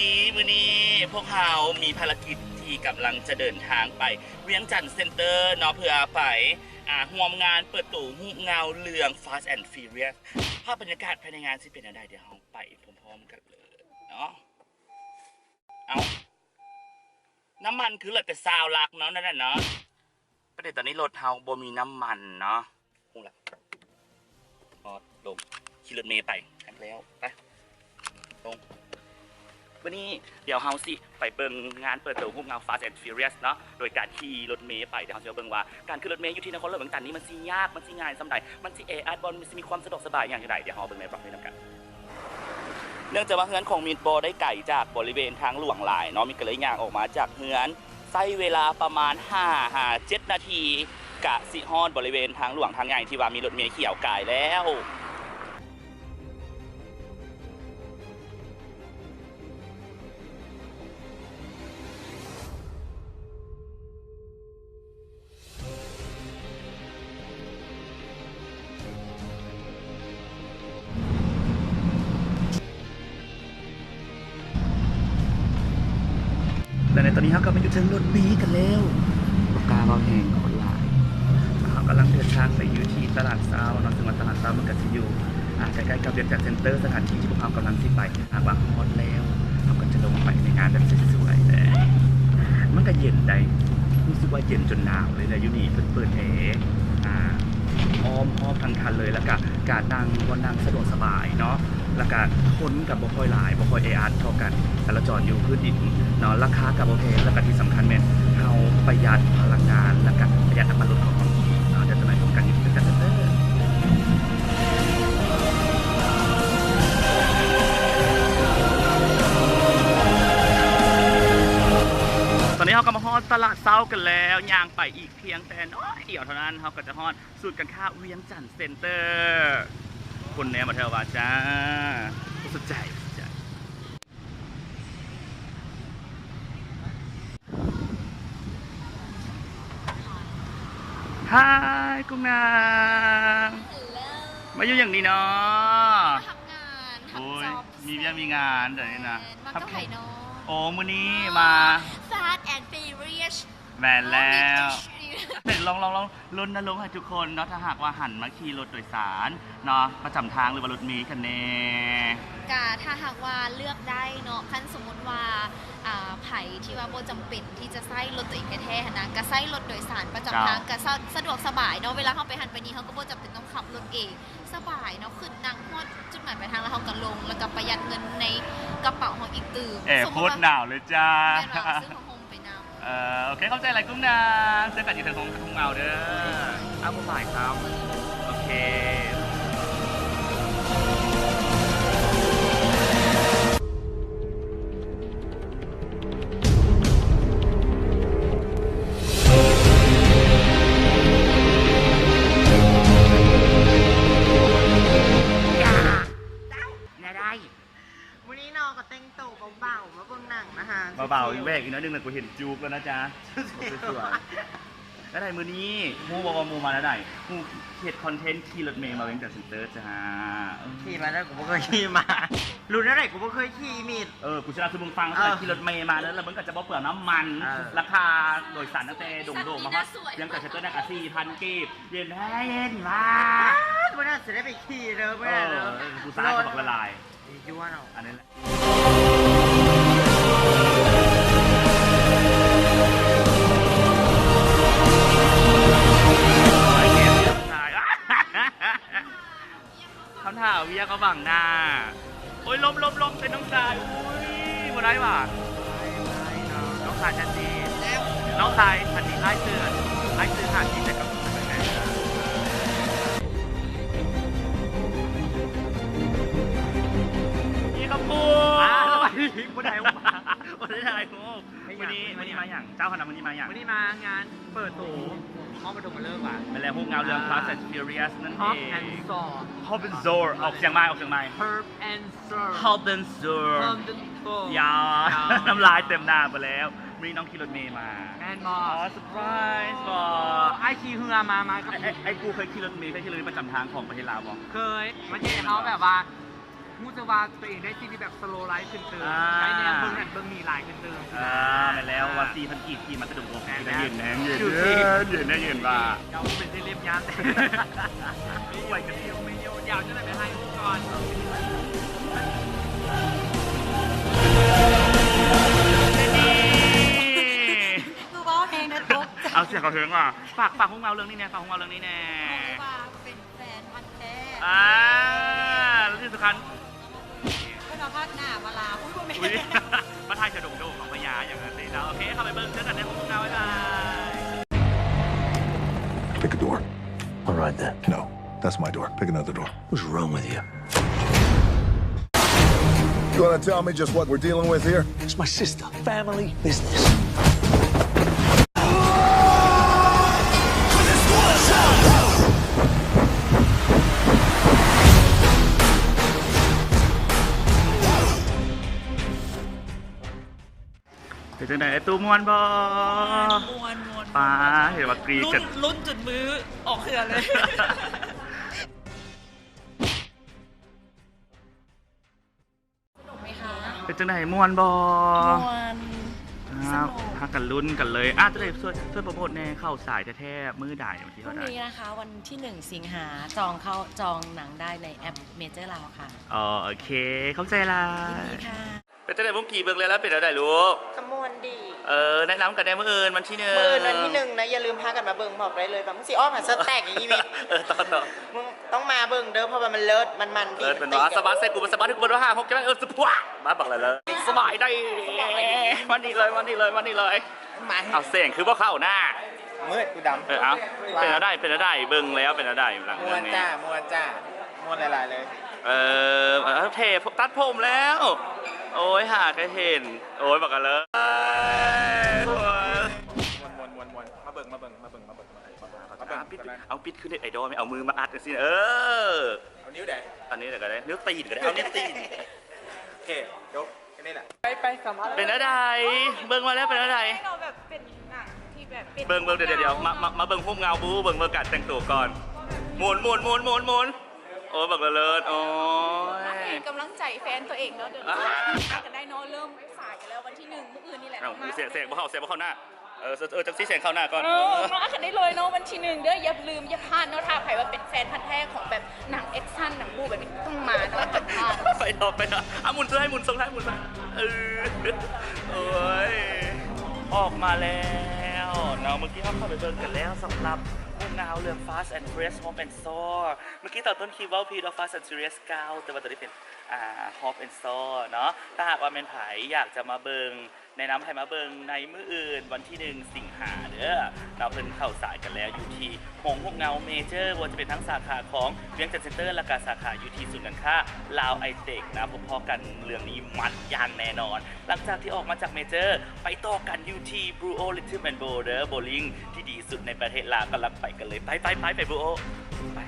ນີ້ ມື້ນີ້ພວກເຮົາມີພາລະກິດທີ່ກຳລັງຈະເດີນທາງໄປວຽງຈັນເຊັນເຕີເນາະ ເພື່ອໄປ ອ່າ ຮ່ວມງານເປີດໂຕຮູບເງົາເລື່ອງ Fast and Furious. ພາບບັນຍາກາດພາຍໃນງານຊິເປັນແນວໃດ ດຽວເຮົາໄປພ້ອມໆກັນເລີຍເນາະ. ເອົ້າ ນ້ຳມັນຄືເຫຼືອແຕ່ຊາວລັກເນາະ ນັ້ນນະເນາະ. ປະເດັນຕອນນີ້ລົດເຮົາບໍ່ມີນ້ຳມັນເນາະ. ຮູ້ລະ ຮອດລົງ ຂີ່ລົດເມໄປ ແລ້ວໄປ ລົງ. ມື້ນີ້ດຽວເຮົາຊິໄປເບິ່ງງານເປີດໂຕຮູບເງົາ Fast and Furious ເນາະ ໂດຍການຂີ່ລົດເມໄປ. ດຽວເຮົາຊິມາເບິ່ງວ່າການຂຶ້ນລົດເມຢູ່ທີ່ນະຄອນຫຼວງວຽງຈັນນີ້ ມັນຊິຍາກ ມັນຊິງ່າຍສ່ຳໃດ ມັນຊິແອອັດບໍ່ ມັນຊິມີຄວາມສະດວກສະບາຍຫຍັງຈັ່ງໃດ ດຽວເຮົາເບິ່ງໃນບລັອກນີ້ນຳກັນ. ເນື່ອງຈາກວ່າເຮືອນຂອງມິດບໍ່ໄດ້ໄກຈາກບໍລິເວນທາງຫຼວງຫຼາຍເນາະ ມິດກໍເລີຍຍ່າງອອກມາຈາກເຮືອນ ໃຊ້ເວລາປະມານຫ້າຫາເຈັດນາທີ ກະຊິຮອດບໍລິເວນທາງຫຼວງທາງໃຫຍ່ທີ່ວ່າມີລົດເມຂຽວກາຍແລ້ວ. ແລະໃນຕອນນີ້ເຮົາກໍມາຢູ່ເທິງລົດເມກັນແລ້ວ ບໍ່ກ້າເວົ້າແຮງ ຄົນຫຼາຍ. ເຮົາກຳລັງເດີນທາງໄປຢູ່ທີ່ຕະຫຼາດເຊົ້າເນາະ ເຊິ່ງວ່າຕະຫຼາດເຊົ້າມັນກໍຊິຢູ່ ອ່າ ໃກ້ໆກັບວຽງຈັນເຊັນເຕີ ສະຖານທີ່ທີ່ພວກເຮົາກຳລັງຊິໄປ. ຫາກວ່າຮອດແລ້ວ ເຮົາກໍຈະລົງໄປໃນງານແບບສວຍໆເລີຍ. ມັນກໍເຢັນໃດ໋ ຮູ້ສຶກວ່າເຢັນຈົນໜາວເລີຍແຫຼະ. ຢູ່ນີ້ເພິ່ນເປີດແອ ອ່າ ອ້ອມຮອບທັງຄັນເລີຍ ແລ້ວກະການນັ່ງ ບ່ອນນັ່ງສະດວກສະບາຍເນາະ ແລ້ວກະຄົນກໍບໍ່ຄ່ອຍຫຼາຍ ບໍ່ຄ່ອຍແອອັດເທົ່າກັນ ການຈະຈອດຢູ່ພື້ນດິນເນາະ. ລາຄາກໍບໍ່ແພງ ແລ້ວກະທີ່ສຳຄັນແມ່ນເຮົາປະຢັດພະລັງງານ ແລ້ວກະປະຢັດນ້ຳມັນລົດຂອງເຮົາອີກເນາະ. ດຽວຈັກໜ້ອຍພົບກັນຢູ່ທີ່ວຽງຈັນເຊັນເຕີ. ຕອນນີ້ເຮົາກໍມາຮອດຕະຫຼາດເຊົ້າກັນແລ້ວ ຍ່າງໄປອີກພຽງແຕ່ໜ້ອຍດຽວເທົ່ານັ້ນ ເຮົາກໍຈະຮອດສູນການຄ້າວຽງຈັນເຊັນເຕີ. ຄົນແນມມາແຖວວ່າຈ້າ ບໍ່ສົນໃຈ. Hi ກຸ້ງນາງ Hello ມາຢູ່ຫຍັງນີ້ເນາະ? ມາຮັບງານ ຮັບ ໂອ້ຍ ຈັອບ ມີວຽກມີງານດຽວນີ້ນະ. ແມ່ນ ມາກັບໃຜເນາະ? ໂອ້ ມື້ນີ້ມາ Fast and Furious ແມ່ນແລ້ວ. ລອງ ລອງ ລອງ ລົນນະລົງໃຫ້ທຸກຄົນເນາະ ຖ້າຫາກວ່າຫັນມາຂີ່ລົດໂດຍສານເນາະ ປະຈຳທາງ ຫຼືວ່າລົດເມກັນແນ່? ກະຖ້າຫາກວ່າເລືອກໄດ້ເນາະ ຄັນສົມມຸດວ່າ ອ່າ ໃຜທີ່ວ່າບໍ່ຈຳເປັນທີ່ຈະໃຊ້ລົດຕົວເອງແທ້ໆຫັ້ນນະ ກະໃຊ້ລົດໂດຍສານປະຈຳທາງ ເຈົ້າ ກະສະ ສະດວກສະບາຍເນາະ. ເວລາເຮົາໄປຫັ້ນໄປນີ້ ເຮົາກໍບໍ່ຈຳເປັນຕ້ອງຂັບລົດເອງ ສະບາຍເນາະ ຂຶ້ນນັ່ງຮອດຈຸດໝາຍປາຍທາງ ແລ້ວເຮົາກໍລົງ ແລ້ວກໍປະຢັດເງິນໃນກະເປົາເຮົາອີກຕື່ມ. ແອໂຄດໜາວເລີຍຈ້າ. ແມ່ນວ່າ ຊື້ຜ້າຫົ່ມໄປນຳ. ເອີ ໂອເຄ ຂອບໃຈຫຼາຍກຸ້ງນາງ ເຈີກັນຢູ່ເທິງໂຮງ ໂຮງເງົາເດີ. ອ້າວ ບໍ່ບາຍຊ້ຳ. ໂອເຄ ແນວໃດ? ມື້ນີ້ເນາະ ກໍແຕ່ງໂຕເບົາໆ ມາເບິ່ງໜັງນະຮະ. ເບົາໆ ແວກອີກໜ້ອຍໜຶ່ງນະ ກູເຫັນຈູກແລ້ວນະຈ໊ະ. ສວຍໆ. ແນວໃດມື້ນີ້ ຮູ້ບໍ່ວ່າໝູ່ມາແນວໃດ? ໝູ່ເຮັດຄອນເທັນຂີ່ລົດເມມາວຽງຈັນເຊັນເຕີຈ້າ. ຂີ່ມາແລ້ວ ກູບໍ່ເຄີຍຂີ່ມາ. ລຸ້ນແນວໃດ ກູບໍ່ເຄີຍຂີ່ມິດ. ເອີ ກູຊິເລົ່າສູ່ມຶງຟັງ. ເອີ ຂີ່ລົດເມມາແລ້ວ ແລ້ວມຶງກໍຈະບໍ່ເປືອງນ້ຳມັນ. ເອີ ລາຄາໂດຍສານຕັ້ງແຕ່ດົງໂດງມາຮອດວຽງຈັນເຊັນເຕີ ນັ້ນກໍສີ່ພັນກີບ. ເຢັນແທ້ເຢັນວ່າ ບໍ່ໜ້າຊິໄດ້ໄປຂີ່ເດີ ບໍ່ໜ້າເດີ. ເອີ ກູຊ້າກໍບັກລະລາຍ. ໄອ້ຍົວເນາະ ອັນນັ້ນແຫຼະ. ຄຳຖາມວຽກມາບັງໜ້າ. ໂອ້ຍ ລົມໆໆ ເປັນນ້ອງຊາຍ. ອຸ້ຍ ບໍ່ໄດ້ຫວາ. ນ້ອງຊາຍແທ້ຈີ ນ້ອງຊາຍ ອັນນີ້ອ້າຍຊື່ ອ້າຍຊື່ຫາທີ່ແຕ່ກໍ ນີ້ຄຳພູ. ອ້າວ ບໍ່ໄດ້ ບໍ່ໄດ້ຖ່າຍຮູບ. ມື້ນີ້ ມື້ນີ້ມາຫຍັງ? ເຈົ້າຫັ້ນນະ ມື້ນີ້ມາຫຍັງ? ມື້ນີ້ມາງານເປີດໂຕຮອບປະຖົມມະເລີກວ່າ ແມ່ນແລ້ວ ຮູບເງົາເລື່ອງ ອ່າ Fast and Furious ນັ້ນເອງ. Hobbs and Shaw. Hobbs and Shaw ອອກສຽງໃໝ່ ອອກສຽງໃໝ່. Hobbs and Shaw. Hobbs and Shaw. Hobbs and Shaw. ຢ່າ ຢ່າ ນ້ຳລາຍເຕັມໜ້າໄປແລ້ວ. ມື້ນີ້ນ້ອງຂີ່ລົດເມມາ. ແມ່ນບໍ່? ອໍ ເຊີໄພຣສ໌ບໍ່? ອ້າຍຂີ່ເຮືອມາ ມາກັບ ອ້າຍ ອ້າຍ ອ້າຍກູເຄີຍຂີ່ລົດເມ ເຄີຍຂີ່ລົດເມປະຈຳທາງຂອງປະເທດລາວບໍ່? ເຄີຍ. ມັນເຮັດໃຫ້ເຮົາແບບວ່າ ຮູ້ສຶກວ່າຕົວເອງໄດ້ຊີວິດແບບ slow life ຂຶ້ນຕື່ມ ອ່າ ໄດ້ແນວເບິ່ງນັ້ນເບິ່ງນີ້ຫຼາຍຂຶ້ນຕື່ມ ອ່າ ແມ່ນແລ້ວ ອ່າ ວ່າສີ່ພັນກີບ ຂີ່ມາແຕ່ດົງໆ ແມ່ນແລ້ວ ເຢັນແຮງ ເຢັນ ເຢັນ ເຢັນໄດ້ເຢັນວ່າ ເຈົ້າເປັນເຊເລັບຍາມ ອວຍກັນຢູ່ ແມ່ນຢູ່ ດຽວຈັ່ງໃດໄປຖ່າຍຮູບກ່ອນ ຄືເວົ້າແຮງເດີ ຕົກໃຈ ເອົາສຽງເຂົາເທິງວ່າ ຝາກ ຝາກໂຮມງານເລື່ອງນີ້ແດ່ ຝາກໂຮມງານເລື່ອງນີ້ແດ່ ເຂົາເອີ້ນວ່າເປັນ ແຟນພັນແທ້ ອ່າ ແລະທີ່ສຳຄັນ ເພິ່ນວ່າພາກໜ້າມາລາວ ອຸ້ຍ ບໍ່ແມ່ນ ອຸ້ຍ ມາຖ່າຍສະດົງໂດກຂອງພະຍາ ຫຍັງຈັ່ງຊີ້ເນາະ ໂອເຄ ເຂົ້າໄປເບິ່ງ ເຈີກັນໃນໂຮງໜັງ ບາຍບາຍ Pick a door. All right then. No, that's my door. Pick another door. What's wrong with you? You wanna tell me just what we're dealing with here? It's my sister. Family business. ເປັນຈັ່ງໃດ ອ້າຍຕູ້ ມ່ວນບໍ່? ມ່ວນ ມ່ວນ ມ່ວນ ປ້າ ມ່ວນ ເຫັນວ່າກຣີດກັນ ລຸ້ນ ລຸ້ນຈົນມືອອກເຫື່ອເລີຍ. ສະໜຸກໄໝຄະ? ເປັນຈັ່ງໃດ ມ່ວນບໍ່? ມ່ວນ ອ້າວ ສະໜຸກ ພາກັນລຸ້ນກັນເລີຍ ອາ ຈັ່ງໃດ ຊ່ວຍ ຊ່ວຍໂປຣໂມດແດ່ ເຂົ້າສາຍແທ້ໆ ມື້ໃດ ວັນທີເທົ່າໃດ? ພລຸ່ງນີ້ນະຄະ ວັນທີໜຶ່ງ ສິງຫາ ຈອງເຂົ້າ ຈອງໜັງໄດ້ໃນແອັບ Major ລາວ ຄ່ະ. ອໍ ໂອເຄ ຂອບໃຈຫຼາຍ ຍິນດີຄ່ະ. ເປັນຈັ່ງໃດບຸ້ງກີ່ ເບິ່ງແລ້ວ ແລ້ວເປັນແນວໃດລູກ? ກໍມ່ວນດີ. ເອີ ແນະນຳກັນແດ່ ມື້ອື່ນວັນທີໜຶ່ງ ມື້ອື່ນວັນທີໜຶ່ງນະ ຢ່າລືມພາກັນມາເບິ່ງ ບອກໄດ້ເລີຍວ່າ ມຶງຊິອອກຫາສະແຕັກອີ່ຫວິດ. ເອີ ຕໍ່ໆ ມຶງຕ້ອງມາເບິ່ງເດີ ເພາະວ່າມັນເລີດ ມັນມັນດີ ເລີດແມ່ນບໍ່? ສະບັດໃສ່ກູ ສະບັດໃຫ້ກູເບິ່ງດ້ວຍ ຫ້າ ຫົກ ເຈັດ ແປດ ເອີ ສະພວກ ມາບັກຫຼະເລີຍ ສະບາຍໃດ ມານີ້ເລີຍ ມານີ້ເລີຍ ມານີ້ເລີຍ ມາ ເອົາແສງຄືບໍ່ເຂົ້າໜ້າ ມືດ ກູດຳ ເອີ ເອົາ ວ່າ ເປັນແນວໃດ ເປັນແນວໃດ ເບິ່ງແລ້ວເປັນແນວໃດ ຫຼັງເລື່ອງນີ້? ມ່ວນຈ້າ ມ່ວນຈ້າ ມ່ວນຫຼາຍໆເລີຍ. ເອີ ເອີ ເທ່ ຕັດຜົມແລ້ວ ໂອ້ຍ ຫາກະເຫັນ ໂອ້ຍ ບັກກະເລີຍ ມ່ວນໆໆໆ ມາເບິ່ງ ມາເບິ່ງ ມາເບິ່ງ ມາເບິ່ງ ມາເບິ່ງ ມາເບິ່ງ ປິດ ເອົາປິດຄືເນັດໄອດອລ ແມ່ນເອົາມືມາອັດຈັ່ງຊີ້ ເອີ ເອົານິ້ວໃດ? ອັນນີ້ກໍໄດ້ ນິ້ວຕີນກໍໄດ້ ເອົານິ້ວຕີນ ໂອເຄ ຈົບ ແຄ່ນີ້ແຫຼະ ໄປ ໄປ ສາມາດ ເປັນແນວໃດ? ເບິ່ງມາແລ້ວເປັນແນວໃດ? ເຮົາແບບເປັນໜັງທີ່ແບບເປັນ ເບິ່ງ ເບິ່ງ ດຽວ ດຽວ ດຽວ ມາ ມາ ມາເບິ່ງຮູບເງົາບູ ເບິ່ງ ເບິ່ງການແຕ່ງຕົວກ່ອນ ມ່ວນໆໆໆ ໂອ້ຍ ບັກເລີດ ໂອ້ຍ ໃຫ້ກຳລັງໃຈແຟນຕົວເອງເນາະ ດຽວນີ້ ອ່າ ກັນໄດ້ເນາະ ເລີ່ມສາຍກັນແລ້ວ ວັນທີໜຶ່ງ ມື້ອື່ນນີ້ແຫຼະ ເອົ້າ ເນາະ ມີແສງ ແສງບໍ່ເຂົ້າ ແສງບໍ່ເຂົ້າໜ້າ ເອີ ເອີ ຈັກຊິແສງເຂົ້າໜ້າກ່ອນ ເອີ ເອີ ມາກັນໄດ້ເລີຍເນາະ ວັນທີໜຶ່ງເດີ ຢ່າລືມ ຢ່າພາດເນາະ ຖ້າໃຜວ່າເປັນແຟນພັນແທ້ຂອງແບບ ໜັງແອັກຊັນ ໜັງບູ້ແບບນີ້ຕ້ອງມາເນາະ ຫ້າມພາດ ໄປເນາະ ໄປເນາະ ອ່ະ ໝູນເສື້ອໃຫ້ໝູນຊົງ ໃຫ້ໝູນຊົງ ເອີ ໂອ້ຍ ອອກມາແລ້ວເນາະ ເມື່ອກີ້ເຮົາເຂົ້າໄປເບິ່ງກັນແລ້ວ ສຳລັບໂຮງໜັງເລື່ອງ Fast and Furious Hobbs and Shaw ເມື່ອກີ້ຕອນຕົ້ນຄລິບເວົ້າຜິດວ່າ Fast and Furious ເກົ້າ ແຕ່ວ່າຕົວນີ້ເປັນ ອ່າ Hobbs and Shaw ເນາະ ຖ້າຫາກວ່າແມ່ນໃຜຢາກຈະມາເບິ່ງ ແນະນຳໃຫ້ມາເບິ່ງໃນມື້ອື່ນ ວັນທີໜຶ່ງ ສິງຫາເດີເນາະ ເພິ່ນເຂົ້າສາຍກັນແລ້ວ ຢູ່ທີ່ໂຮງຮູບເງົາເມເຈີ ບໍ່ວ່າຈະເປັນທັງສາຂາຂອງວຽງຈັນເຊັນເຕີ ແລະກະສາຂາຢູ່ທີ່ສູນການຄ້າລາວໄອເຕັກນະ ພົບພໍ້ກັນເລື່ອງນີ້ມັນຢ່າງແນ່ນອນ. ຫຼັງຈາກທີ່ອອກມາຈາກເມເຈີ ໄປຕໍ່ກັນຢູ່ທີ່ Bluo Rhythm and Bowl ເດີ ໂບລິງທີ່ດີສຸດໃນປະເທດລາວ ກຳລັງໄປກັນເລີຍ ໄປ ໄປ ໄປ ໄປ Bluo ໄປ.